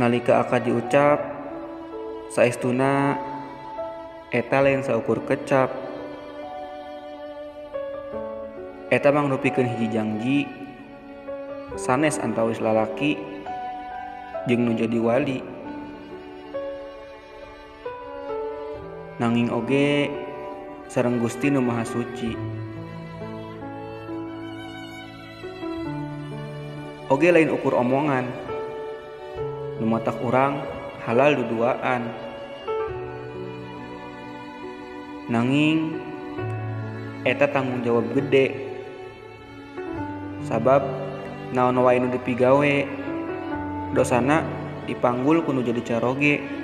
Nalika akad diucap saestuna eta lain saukur kecap. Eta mangrupikeun hiji janji sanes antawis lalaki jeung nu jadi wali. Nanging oge sareng Gusti nu Maha Suci. Oge lain ukur omongan, nu matak urang halal duduaan. Nanging eta tanggung jawab gede, sabab naon wae nu dipigawe dosana dipanggul ku nu jadi caroge.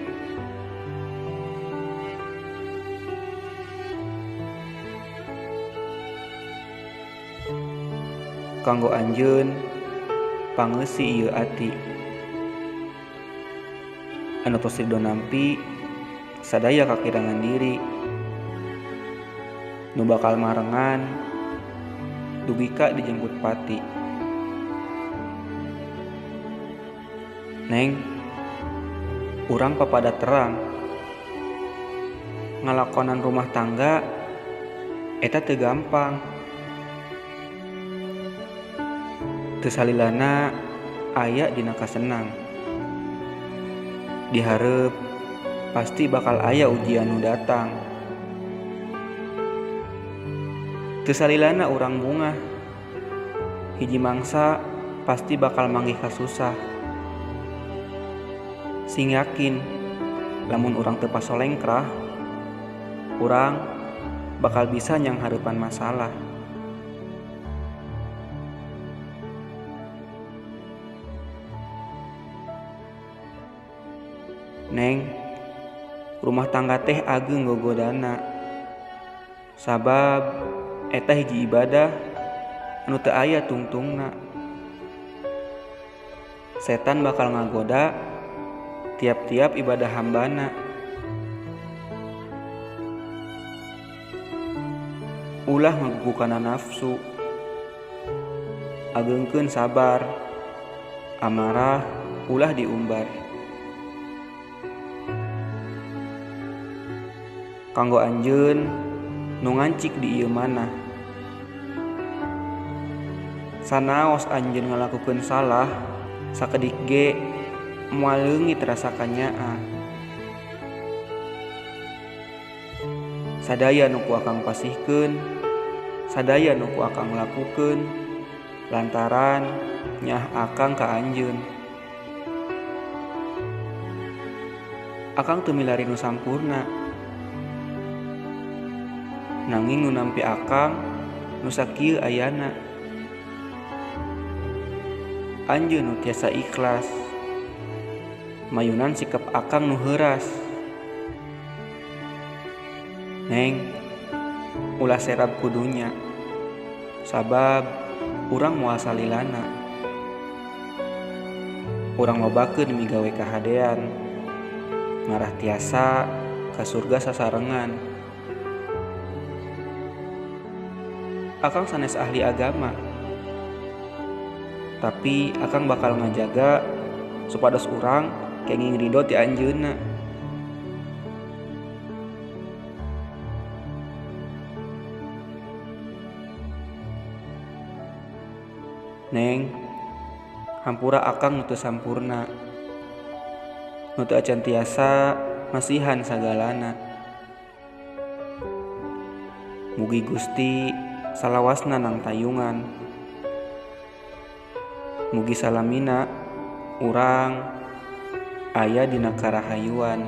Kanggo anjeun pangeusi ieu ati anu tos ridho nampi sadaya kakirangan diri, nu bakal marengan dugika dijemput pati. Neng, urang papada terang ngalakonan rumah tangga eta teu gampang. Teu salilana aya dina kasenang, dihareup pasti bakal aya ujian nu datang. Teu salilana urang bungah, hiji mangsa pasti bakal manggih kasusah. Sing yakin lamun urang teu pasolengkrah, urang bakal bisa nyanghareupan masalah. Neng, rumah tangga teh ageung gogodana, sabab eta hiji ibadah anu teu aya tungtungna. Setan bakal ngagoda tiap-tiap ibadah hambana. Ulah ngagugu kana nafsu, ageungkeun sabar, amarah ulah diumbar. Kanggo anjeun nu ngancik di ieu manah, sanaos anjeun ngalakukeun salah sakedik ge moal leungit rasa kanyaah. Sadaya nu ku akang pasihkeun, sadaya nu ku akang lakukeun lantaran nyah akang ka anjeun. Akang teu milari nu sampurna, nanging nu nampi akang nu sakieu ayana. Anjeun nu tiasa ikhlas mayunan sikap akang nu heuras. Neng, ulah serab kudunya, sabab urang moal salilana. Urang lobakeun migawe kahadean, ngarah tiasa ka surga sasarengan. Akang sanes ahli agama, tapi akang bakal ngajaga supados urang kenging ridho ti anjeunna. Neng, hampura akang nu teu sampurna, nu teu acan tiasa masihan sagalana. Mugi Gusti salawasna nang tayungan. Mugi salamina urang aya dina karahayuan.